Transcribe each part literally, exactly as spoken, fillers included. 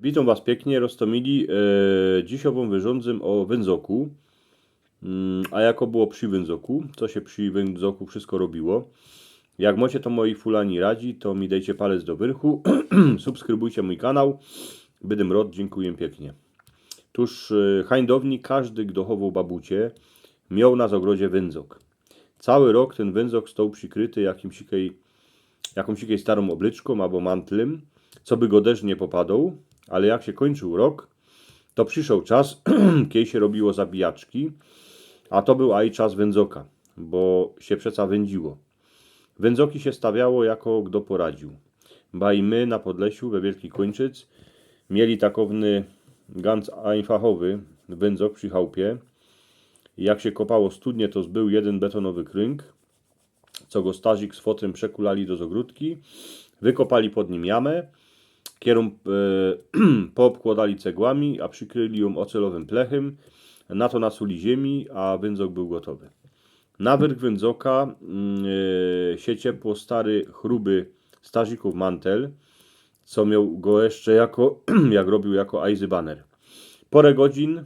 Witōm was piyknie, roztōmili. E, dzisiej wōm wyrządzym ô wyndzokù. Mm, a jako było przi wyndzokù? Co sie przi wyndzokù wszysko robiło? Jak mocie to, moji fulani, radzi, to mi dejcie palec do wyrchù. Subskrybujcie mōj kanał. Bydym rod, dziynkuję piyknie. Tōż, e, hańdowni kŏżdy, gdo chowoł babucie, mioł na zogrodzie wyndzok. Cały rok tyn wyndzok stoł przikryty jakimś ikej, jakōmś ikej starōm ôbleczkōm abo mantlym, coby go deszcz niy popadoł, ale jak sie kōńczył rok, to prziszoł czas, kiej sie robiło zabijaczki, a to bōł aj czas wyndzoka, bo sie przeca wyndziło. Wyndzoki sie stawiało, jako gdo poradziōł. Ba i my na Podlesiu, we Wielki Kōńczyc, mieli takowny gŏnc ajnfachowy wyndzok przi chałpie. Jak sie kopało studnie, to bōł jedyn betonowy krōng, co go starzik z fotrym przekulali do zogrodki, wykopali pod nim jamã, kierōm, e, poobkłŏdali cegłami, a przikryli jōm ôcelowym plechym, na to nasuli ziymie, a wyndzok bōł gotowy. Na wyrch wyndzoka, mm, e, sie ciepło stary, chruby starzikōw mantel, co mioł go jeszcze jako, jak robiōł jako ajzybaner. Pŏrã godzin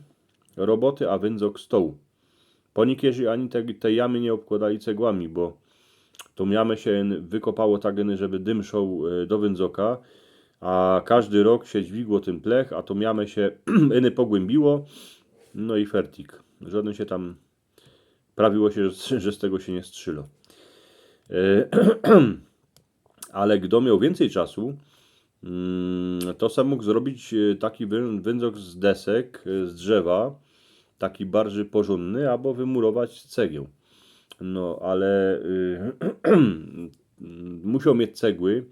roboty, a wyndzok stoł. Pōnikierzy ani te, te jamy niy ôbkłŏdali cegłami, bo tōm jamã sie wykopało tak, żeby dym szoł, e, do wyndzoka, a kŏżdy rok sie dźwigło tyn plech, a tōm jamã sie iny pogłymbiło, no i fertik. Żŏdyn sie tam, prawiło sie, że, że z tego sie niy strzilo. E, ale gdo mioł wiyncyj czasu, mm, to se mōg zrobić, e, taki wyn-, wyndzok z desek, e, z drzewa, taki bardzij porzōndny, abo wymurować z cegieł. No, ale, y, musioł mieć cegły,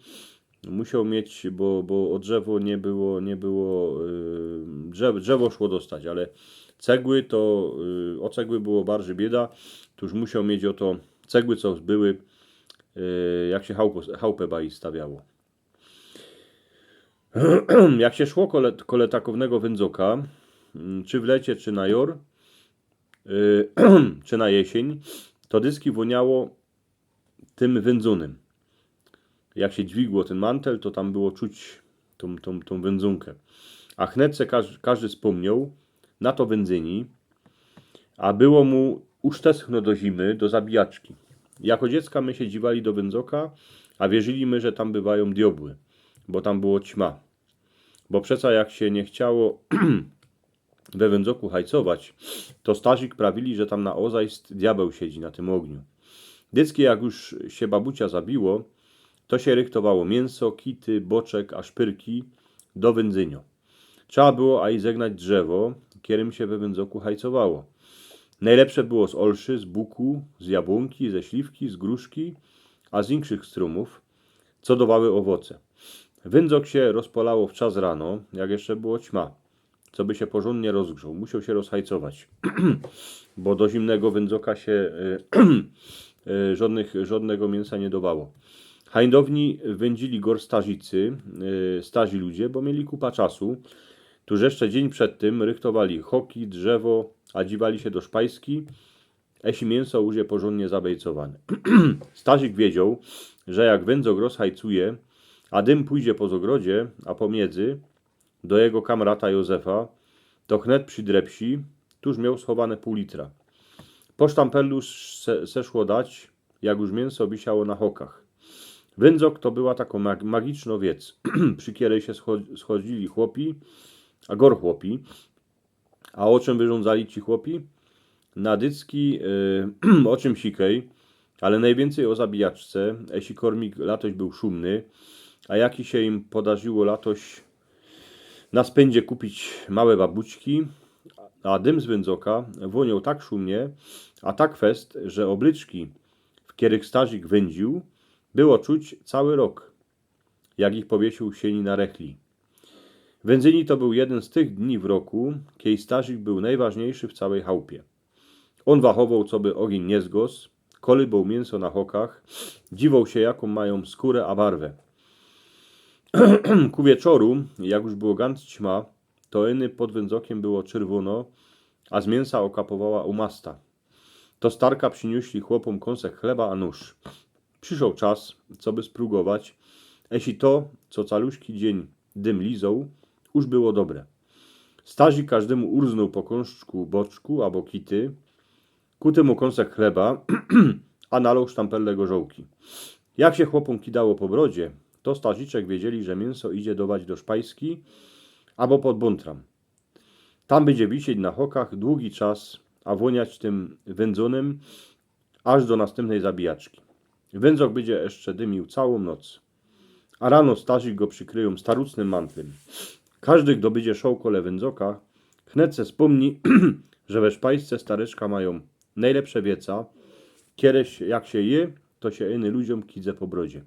musioł mieć, bo, bo ô drzewo niy było, niy było, y, drzew-, drzewo szło dostać, ale cegły to, y, ô cegły było bardzij bieda, tōż musioł mieć ô to cegły, co były, y, jak sie chałpõ, chałpã baji stawiało. Jak sie szło kole, kole takownego wyndzoka, mm, czy w lecie, czy na jŏr, y, czy na jesień, to dyski wōniało tym wyndzunym. Jak sie dźwigło tyn mantel, to tam było czuć tōm, tōm, tōm wyndzunkã. A chnet se każ-, kŏżdy spōmnioł na to wyndzyni, a było mu uż teschno do zimy, do zabijaczki. Jako dziecka my sie dziwali do wyndzoka, a wierzyli my, że tam bywajōm diobły, bo tam było ćma. Bo przeca jak sie niy chciało we wyndzoku hajcować, to starzik prawili, że tam na ôzajst diabeł siedzi na tym ôgniu. Dyckie jak już sie babucia zabiło, to sie rychtowało miynso, kity, boczek, a szpyrki do wyndzyniŏ. Trzeba było aj zegnać drzewo, kerym sie we wyndzoku hajcowało. Nojlepsze było z ôlszy, z buku, z jabłōnki, ze śliwki, z gruszki, a z inkszych strōmōw, co dowały ôwoce. Wyndzok sie rozpŏlało wczas rano, jak jeszcze było ćma, coby sie porzōndnie rozgrzoł. Musioł sie rozhajcować, bo do zimnego wyndzoka sie, y, y, żŏdnych, żŏdnego miynsa niy dowało. Hańdowni wyndzili gŏr starzicy, y, starzi ludzie, bo mieli kupa czasu. Tōż jeszcze dziyń przed tym rychtowali choki, drzewo, a dziwali sie do szpajski, eśli miynso już je porzōndnie zabejcowane. Starzik wiedzioł, że jak wyndzok rozhajcuje, a dym pōdzie po zogrodzie, a po miedzy do jego kamrata Józefa, to chnet przidrepsi, tōż mioł schowane pōł litra. Po sztampelu se, se szło dać, jak już miynso wisiało na chokach. Wyndzok to była takŏ mag-, magicznŏ wiec, przi kerej sie scho-, schodzili chłopi, a gŏr chłopi. A ô czym wyrządzali ci chłopi? Na dycki, y, ô czymś ikej, ale nojwiyncyj ô zabijaczce, eśli kŏrmik latoś bōł szumny, a jak sie im podarziło latoś na spyndzie kupić małe babućki, a dym z wyndzoka wōnioł tak szumnie, a tak fest, że ôbleczki, w kerych starzik wyndzył, było czuć cały rok, jak ich powiesył w sieni na rechli. Wyndzyni to bōł jedyn z tych dni w roku, kiej starzik bōł nojważniejszy w cołkij chałpie. Ôn wachowoł, coby ôgiyń niy zgŏs, kolybōł miynso na chokach, dziwoł sie, jakōm majōm skōrã a barwã. Ku wieczoru, jak już było gŏnc ćma, to iny pod wyndzokiym było czerwōno, a z miynsa ôkapowała umasta. To starka prziniōsli chłopōm kōnsek chleba a nōż. Prziszoł czas, coby sprugować, eśli to, co caluśki dziyń dym lizoł, już było dobre. Starzik kożdymu urznōł po kōnszczku boczku abo kity, kuł tymu kōnsek chleba, a nalōł sztamperle gorzołki. Jak sie chłopōm kidało po brodzie, to starziczek wiedzieli, że miynso idzie dować do szpajski abo pod bōntram. Tam bydzie wisieć na hokach dugi czas, a wōniać tym wyndzōnym, aż do nastympnyj zabijaczki. Wyndzok bydzie jeszcze dymiył cołkym noc. A rano starzik go przikryjōm starucznym mantlym. Kożdy, kto bydzie szoł kole wyndzoka, wnet se spōmni, że we szpajsce stareczka majōm nojlepsze wieca, kere sie, jak sie je, to sie iny ludziōm kidze po brodzie.